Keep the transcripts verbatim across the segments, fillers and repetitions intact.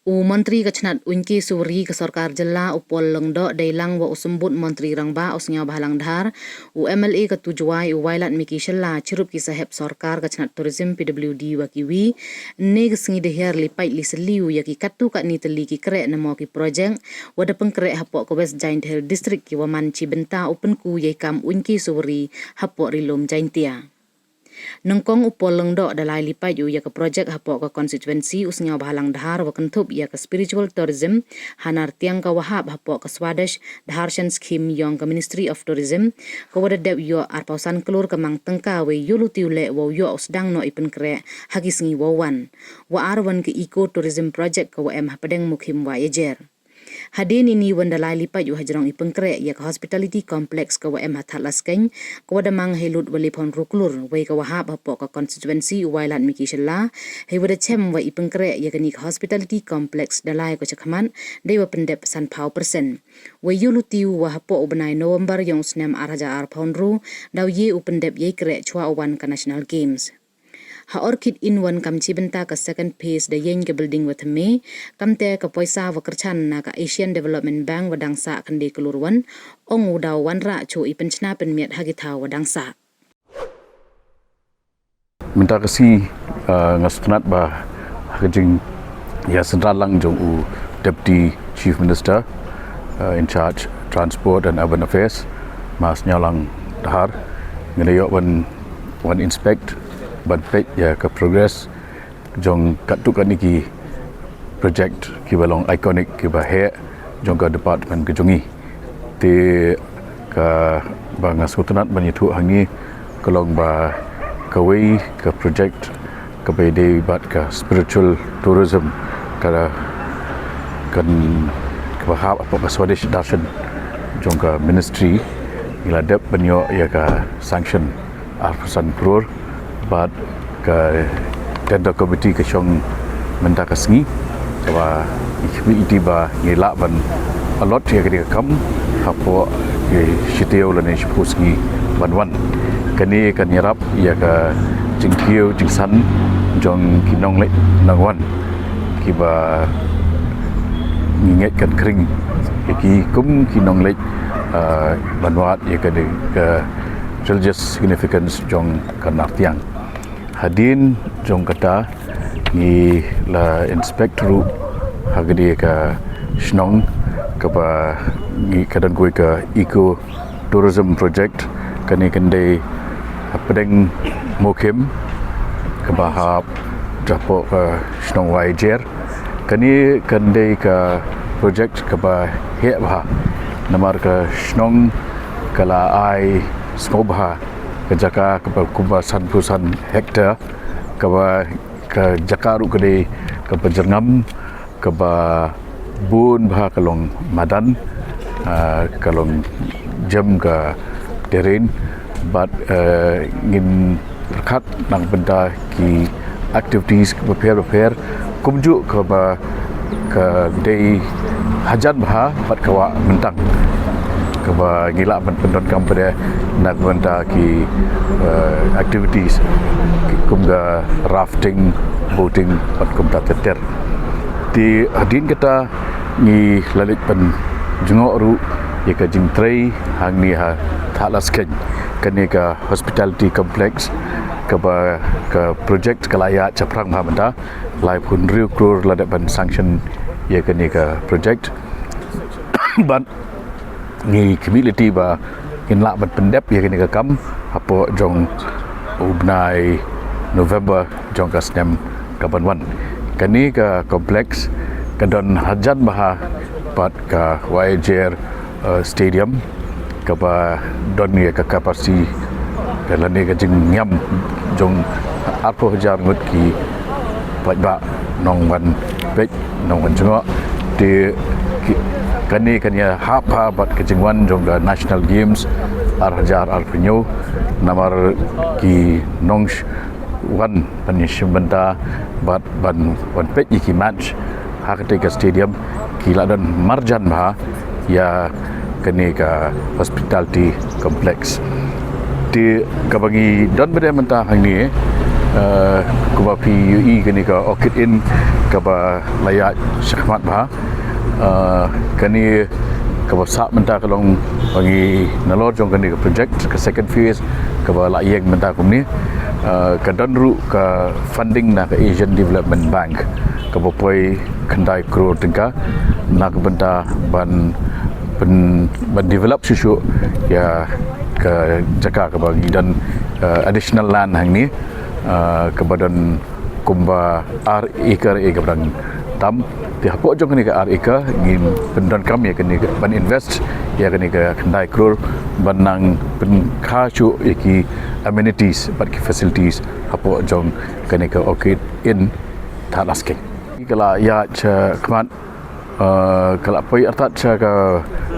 U Montri ka chnat Uiñke Suwari ka Sorkar Jylla u Paul Lyngdoh dei lang wa u Symbud Montri Rangbah u Sniawbhalang Dhar, u M L A ka Tujwai u Wailadmiki Shylla chirup ki sahep sorkar ka chnat Tourism P W D wa kiwi, ne ka sngi da hiar li pait li sylli u ya ki katto katne tylli ki kreh namo ki project wa da pynkreh hapoh ka West Jaiñtia Hills District ki wa man chi bynta u pynku ya i kam Uiñke Suwari hapoh Ri Lum Jaiñtia. Nyngkong u Paul Lyngdoh da lai li pait u ya ka project hapoh ka constituency u Sniawbhalang Dhar wa kynthup ya ka spiritual tourism, ha nar tiang ka wa hap hapoh ka Swadesh Darshan Scheme yong ka Ministry of Tourism, ka wa da dep yoh arphew san klur ka mang tyngka wei yoh lu tiew leh wow yoh u sdang noh i pynkreh ha ki sngi wow wan. Wa ar wan ka eco tourism project ka wa em hapdeng Mukhim wa Yajer. Hadien ini wan da lai li pait u hajrong i pynkreh ya ka hospitality complex ka wa em ha Thadlaskein, ka wa da mang hei lut wa li phew hynriew klur, wei ka wa hap hapoh ka constituency u Wailadmiki Shylla, hei wa da chem wa i pynkreh ya kani ka hospitality complex da lai ko chakhmat, dei wa pyndep sanphew percent. Wei yoh lu tiew wa hapoh u bnai November yong u snem ar hajar arphew hynriew, daw ye u pyndep ya i kreh chwa u wan ka National Games. Ha Orchid Inn wan kam chi bynta ka second phase da yeng ka building wa thymme, kamte ka poisa wa kyrchan na ka Asian Development Bank wa dang sah khyndai klur wan, ong u daw wanrah cho i pynchna pynmiat ha ki thaw wa dang sah. Mynta ka sngi, uh, nga sngewtynnat ba ha ka jing ya central lang jong u Deputy Chief Minister, uh, in charge Transport and Urban Affairs, Ma Sniawlang Dhar, ngi la yoh wan, wan inspect, ban peit ya ka progress jong katto katne ki project ki ba long iconic ki ba heh jong ka department ka jong i. Te ka ba nga sngewtynnat ban ïathuh hangne ka long ba kawei ka project ka ba dei bad ka spiritual tourism ka kan ka ba hap hapoh ka Swadesh Darshan jong ka ministry ngi la dep ban ïoh ïa ka sanction arphew san klur bad ka tender committee ka shong mynta ka sngi. Kaba i khmih iti ba ngi lah ban allot ïa ka dei ka kam hapoh ki shitiew lane shiphew sngi ban wan. Kane kan ïarap ïa ka jingkiew jingsan jong ki nongleit nongwan kiba ngi ngeit kan khring ïa ki kum ki nongleit, ah, ban wad ïa ka dei ka religious significance jong ka nar tiang. Hadien jong kata ngi la inspect ruh ha ka dei ka shnong kaba ngi ka don kawei ka eco tourism project. Kane kan dei hapdeng Mukhim kaba hap hapoh ka shnong Waijer. Kane kan dei ka project kaba heh bha namar ka shnong ka la ai sngewbha ka jaka kaba kumba sanphew san hektar kaba ka jaka ruh ka dei kaba jyrngam kaba bun bha ka long madan, ah, ka long jem ka terrain bad, eh, ngin pyrkhat na ka bynta ki activities bapher bapher kumjuh kaba ka dei hajan bha bad ka wah myntang kaba ngi lah ban pyndonkam pat na ka bynta ki, eh, activities ki kum ka rafting, boating bad kumta ter ter. Te hadien kata ngi la leit pynjngoh ruh ïa ka jingtrei hangne ha Thadlaskein kane ka hospitality complex kaba ka project ka la ïaid shaphrang bha mynta. Laiphew hynriew klur la dep ban sanction ïa kane ka project. Bad ngi khmih lynti ba ngin lah ban pyndep ïa kane ka kam hapoh jong u bnai November jong ka snem ka ban wan. Kane ka complex ka don hajan bha bad ka Waijer, eh, Stadium kaba don ïa ka capacity lane ka jingïam jong arphew hajar ngut ki paidbah nongwan peit nongwan jngoh. Te kane kan ïahap bad ka jingwan jong ka National Games ar hajar arphew hynñiew namar ki nongwan ban ïashim bynta bad ban wan peit ïa ki match ha katei ka stadium ki la don marjan bha ïa kane ka hospitality complex. Te kaba ngi don bad mynta hangne Uh, kaba phi ïohi kane ka Orchid Inn kaba la ïaid shakhmat bha. Uh, kane kaba sah mynta ka long ba ngi nalor jong kane ka project ka second phase kaba la ïeng mynta kumne. Uh, ka don ruh ka funding na ka Asian Development Bank kaba poi khyndai klur tyngka na ka bynta ban ban, ban develop shuh shuh ïa ka jaka kaba ngi don, uh, additional land hangne. Uh, kaba don kumba ar acre ïa kaba dang tam. Te hapoh jong kane ka ar acre ngin pyndonkam ïa kane ka ban invest ïa kane ka khyndai klur ban nang pynkha shuh ïa ki amenities bad ki facilities hapoh jong kane ka Orchid Inn Thadlaskein. Ka la ïaid shakhmat, uh, ka la poi artat sha ka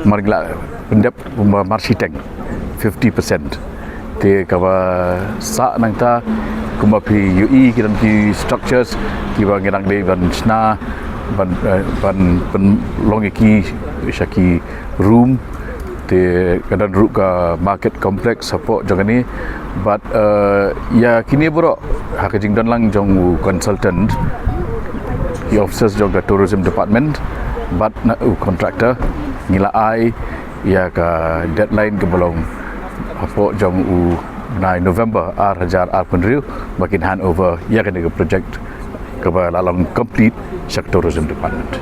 mar ngi la pyndep kumba mar shiteng fifty percent. Te kaba sah nangta kumba phi ïohi ki don ki structures kiba ngi dang dei ban shna ban, uh, ban pynlong ïa ki sha ki room. Te ka don ruh ka market complex hapoh jong kane. Bad, uh, ïa kine baroh ha ka jingdon lang jong u consultant, ki officers jong ka tourism department bad na u contractor ngi la ai ïa ka deadline kaba long hapoh jong u bnai November ar hajar arphew hynriew ba kin hand over ïa kane ka project kaba la long complete sha ka tourism department.